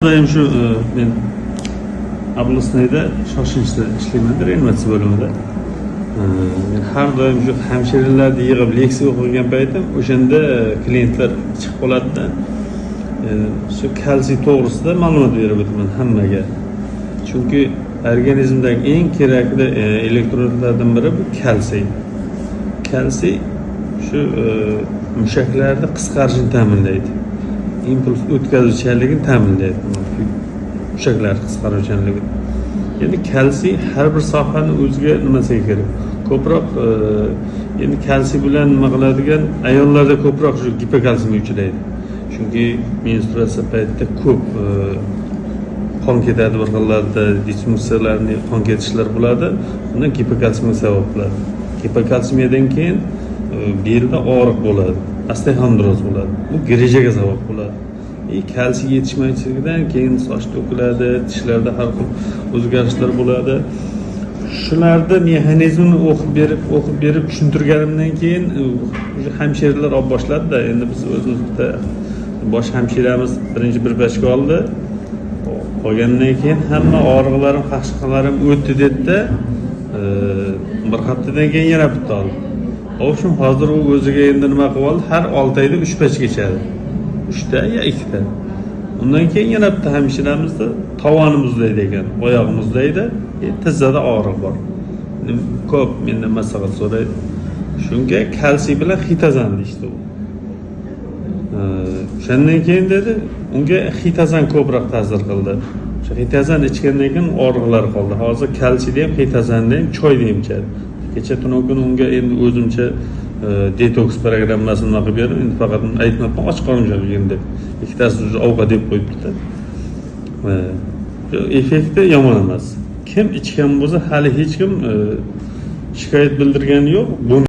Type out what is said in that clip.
Doim shu men областныйda shoshilinchda ishlayman, reanimatsiya bo'limida. Men har doim shu hamshiralarni yig'ib leksiya o'qigan paytim, o'shanda klientlar chiqib qoladida, shu kalsiy to'g'risida ma'lumot berib o'taman hammaga. Chunki organizmdagi eng kerakli elektrolitlardan biri bu kalsiy. Kalsiy shu mushaklarni qisqarishini ta'minlaydi, impuls o'tkazuvchanligini ta'minlaydi, mushaklar qisqaruvchanligi. Endi kalsiy har bir sohani o'ziga nimasiga kerak ko'proq. Endi kalsiy bilan nima qiladigan, ayollarda ko'proq shu gipokalsiyga uchraydi, chunki menstruatsiya paytida ko'p qon ketadi, bir xillarda disfunksiyalarni, qon ketishlar bo'ladi, undan gipokalsiyga sabab bo'ladi. Gipokalsimiyadan keyin belda og'riq bo'ladi, osteoxondroz bo'ladi, bu грыжа ga sabab bo'ladi. И kalsiy yetishmovchiligidan keyin soch to'kiladi, tishlarda har xil o'zgarishlar bo'ladi. Shularni mexanizmini o'qib berib, o'qib berib tushuntirganimdan keyin уже hamshiralar olib boshladida. Endi biz o'zimiz bitta bosh hamshiramiz birinchi bir pachka oldi. Olgandan keyin "Hamma og'riqlarim, qaqshiqlarim o'tdi", dedida, bir haftadan keyin yana bitta oldi. В общем, hozir u o'ziga endi nima qilib oldi, har 6 oyda uch pachka ichadi, uchta yo ikkita. Undan keyin yana bitta hamshiramizni tovoni muzlaydi ekan, oyog'i muzlaydi, tizzada og'riq bor, ko'p mendan maslahat so'raydi. Shunga kalsiy bilan xitozan deyishdi u. O'shandan keyin dedi, unga xitozan ko'proq ta'sir qildi. O'sha xitozan ichgandan keyin og'riqlar qoldi. Hozir kalsiyni ham, xitozanni ham, choyni ham ichadi. Kecha tunov kuni unga endi o'zimcha detoks programmasini nima qilib berdim. Endi faqat aytmabman, och qorincha qilgin deb. Ikkitasi уже ovqat deb qo'yibdida. Effekti yomon emas. Kim ichgan bo'lsa, hali hech kim shikoyat bildirgani yo'q. Bu